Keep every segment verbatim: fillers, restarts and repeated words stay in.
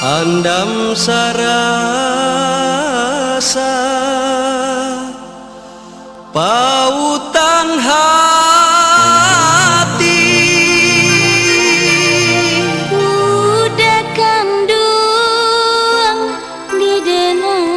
Andam sarasa pautan hati. Budak kanduang di denai.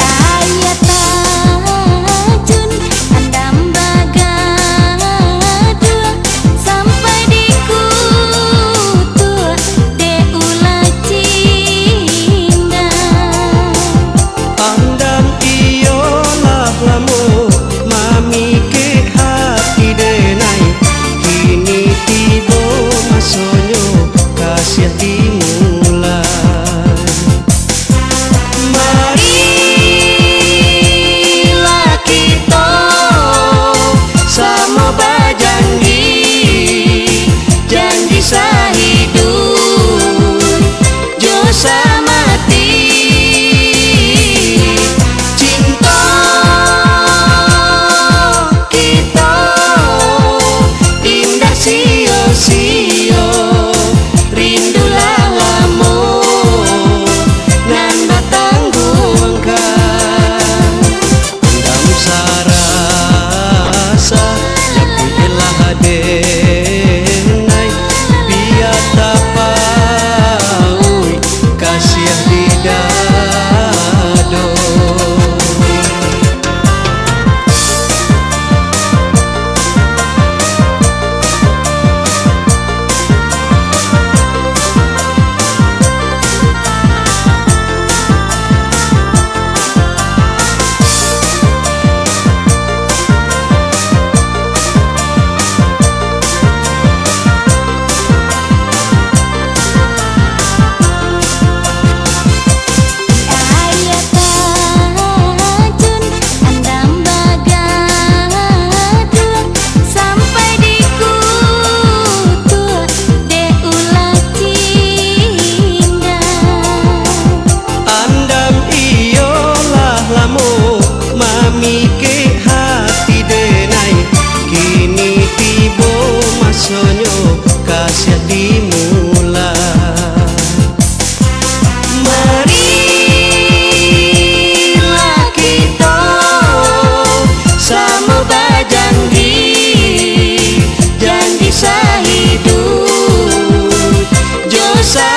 Ayah tajun andam bagaduah, sampai di kutuak dek ulah cingga. Andam iyo lah lamo mamikek hati denai, kini tibo masonyo kasiah dimulai. Marilah kito samo bajanji, janji sahiduik jo samati. Cinto kito indak sio-sio, rindu lah lamo nan batangguangkan. Andam sarasa, japuiklah denai, bia tapauik kasiah di dado. Ayah tajun andam bagaduah, sampai di kutuak dek ulah cingga. Andam iyo lah lamo mamikek hati denai, kini tibo masonyo kasiah dimulai. Marilah kito samo bajanji, janji sahiduik jo sa-